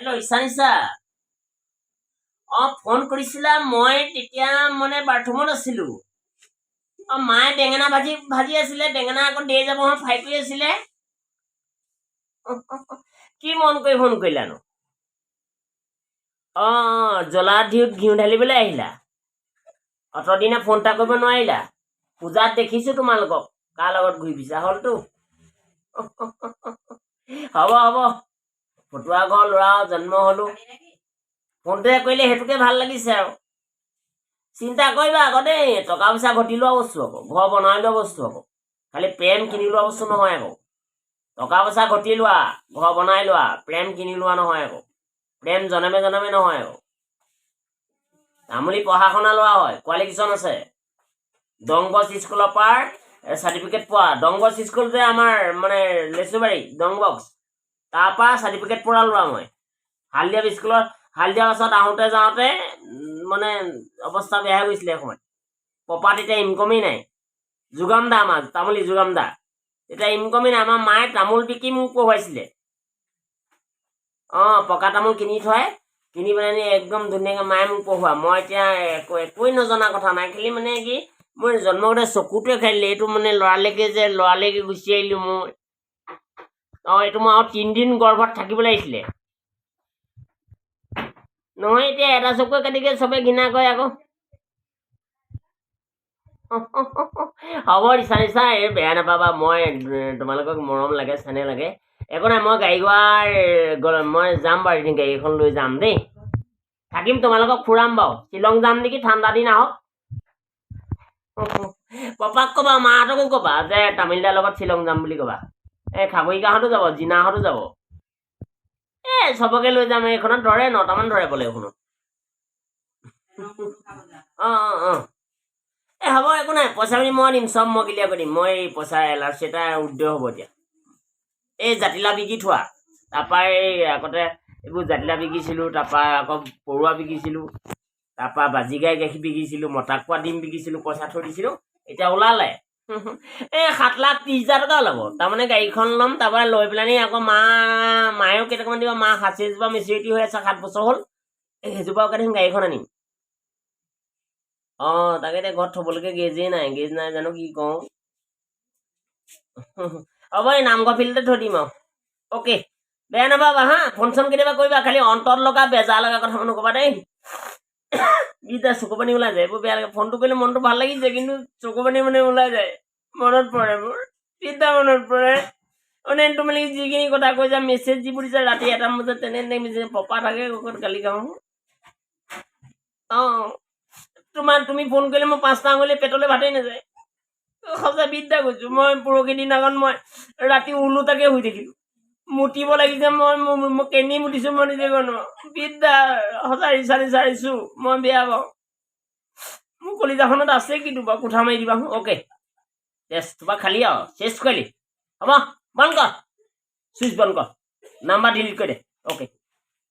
Hello' Esha, অঁ, phone কৰিছিলা। মই তেতিয়া মানে বাথৰুমত আছিলোঁ। অঁ, মায়ে বেঙেনা ভাজি ভাজি আছিলে। বেঙেনা আকৌ দেৰি যাব ফ্ৰাই কৰি আছিলে। কি মন কৰি ফোন কৰিলানো? অঁ, জ্বলা ঘিউত ঘিউ ঢালিবলৈ আহিলা। অতদিনে ফোন এটা কৰিব নোৱাৰিলা। পূজাত দেখিছোঁ তোমালোকক কাৰ লগত ঘূৰি ফুৰিছা। হ'লতো, হ'ব হ'ব। ফটুৱা ঘৰ ল'ৰা জন্ম হ'লো, ফোনটোৱে কৰিলে, সেইটোকে ভাল লাগিছে। আৰু চিন্তা কৰিবা আকৌ দেই, টকা পইচা ঘটি লোৱা বস্তু আকৌ, ঘৰ বনাই লোৱা বস্তু আকৌ, খালি প্ৰেম কিনি লোৱা বস্তু নহয় আকৌ। টকা পইচা ঘটি লোৱা, ঘৰ বনাই লোৱা, প্ৰেম কিনি লোৱা নহয় আকৌ। প্ৰেম জনমে জনমে নহয় আকৌ। তামুলী পঢ়া শুনা লোৱা হয়, কোৱালিফিকেশ্যন আছে। ডংগছ স্কুলৰ পৰা চাৰ্টিফিকেট পোৱা। ডংগছ স্কুল যে আমাৰ মানে লেচুবাৰী ডংবক্স, তাৰপৰা চাৰ্টিফিকেট পোৱা ল'ৰা মই। হালদিয়া স্কুলত, হালদিয়া পাছত আহোঁতে যাওঁতে মানে অৱস্থা বেয়া হৈ গৈছিলে এসময়ত। পপা তেতিয়া ইনকমেই নাই। যোগাম দা, আমাৰ তামুলী যোগাম দা, তেতিয়া ইনকমেই নাই। আমাৰ মায়ে তামোল বিকি মোক পঢ়ুৱাইছিলে। অঁ, পকা তামোল কিনি থয়, কিনি পেলাই একদম ধুনীয়াকৈ মায়ে মোক পঢ়োৱা। মই এতিয়া একো একোৱেই নজনা কথা নাই। খালি মানে কি, মোৰ জন্মগতে চকুটোৱে খাই দিলে। এইটো মানে লৰালৰিকে যে লৰালৰিকে গুচি আহিলোঁ মই। অঁ, এইটো মই আৰু 3 দিন গৰ্ভত থাকিব লাগিছিলে নহয়। এতিয়া এটা চকুৱে কাটিকে চবে ঘৃণা কৰে আকৌ। হ'ব নিচা নিচা, এই বেয়া নাপাবা। মই তোমালোকক মৰম লাগে, চেনেহ লাগে। একো নাই, মই গাড়ী গোৱাৰ মই যাম বাৰু এদিন, গাড়ী এখন লৈ যাম দেই। থাকিম, তোমালোকক ফুৰাম বাৰু। শ্বিলং যাম নেকি, ঠাণ্ডা দিন আহক। পাপাক ক'বা, মাহঁতকো ক'বা যে তামিলদাৰ লগত শ্বিলং যাম বুলি ক'বা। এই খাগৰিকাহঁতো যাব, জিনাহঁতো যাব। এই চবকে লৈ যাম। এইখনত ধৰে 9টামান ধৰে বোলে এইখনত। অঁ, এই হ'ব, একো নাই। পইচা পাতি মই দিম, চব মই ক্লিয়াৰ কৰি দিম। মই এই পইচা এলআইচি এটা উদয় হ'ব এতিয়া। এই জাতিলাও বিকি থোৱা, তাৰপৰা এই আগতে এইবোৰ জাতিলাও বিকিছিলোঁ, তাৰপৰা আকৌ পৰুৱা বিকিছিলোঁ, তাৰপৰা বাজি গাই গাখীৰ বিকিছিলোঁ, মতা কুকুৰা ডিম বিকিছিলোঁ, পইচা থৈ দিছিলোঁ। এতিয়া ওলালে এই 7,30,000 টকা ওলাব। তাৰমানে গাড়ীখন ল'ম, তাৰপৰা লৈ পেলানি আকৌ মায়েও কেইটকামান দিব। মা সাঁচি এজোপা মেচিউৰিটি হৈ আছে, 7 বছৰ হ'ল। এই সেইজোপাও কাটিম, গাড়ীখন আনিম। অঁ, তাকে এতিয়া ঘৰত থ'বলৈকে গেৰেজেই নাই, গেৰেজ নাই। জানো কি কওঁ। হ'ব, এই নামঘৰ ফিল্ডতে থৈ দিম আৰু। অ'কে, বেয়া নাপাবা হা। ফোন চোন কেতিয়াবা কৰিবা, খালি অন্তৰত লগা বেজাৰ লগা কথা নক'বা দেই। বিদ্যা, চকু পানী ওলাই যায়, এইবোৰ বেয়া লাগে। ফোনটো কৰিলে মনটো ভাল লাগিছে, কিন্তু চকু পানী মানে ওলাই যায়। মনত পৰে মোৰ, বিদ্যা মনত পৰে। মানে তোমালোকে যিখিনি কথা কৈছা, মেছেজ যিবোৰ দিছা, ৰাতি 1টা বজাত তেনে তেনে মেছেজ, পপা থাকে ক'ত গালি খাওঁ। অঁ, তুমি ফোন কৰিলে মোৰ পাঁচটা আঙুলি পেটলৈ ভাতেই নাযায়। সঁচা বিদ্যা কৈছোঁ মই। পৰহি দিনাখন মই ৰাতি ওলোটাকে শুই থাকিলোঁ। মুতিব লাগিছে, মই কেনি মুতিছোঁ মই নিজে গম নাপাওঁ। বিদ্যা, সঁচা ৰিচা নিচা ৰিচো, মই বেয়া পাওঁ। মোৰ কলিজাখনত আছে কিন্তু বাৰু কোঠা মাৰি দিবা। অ'কে, টেষ্ট তোমাৰ খালি আৰু চেষ্ট কৰিলি। হ'ব, বন্ধ কৰ, চুইচ বন্ধ কৰ, নাম্বাৰ ডিলিট কৰি দে। অ'কে।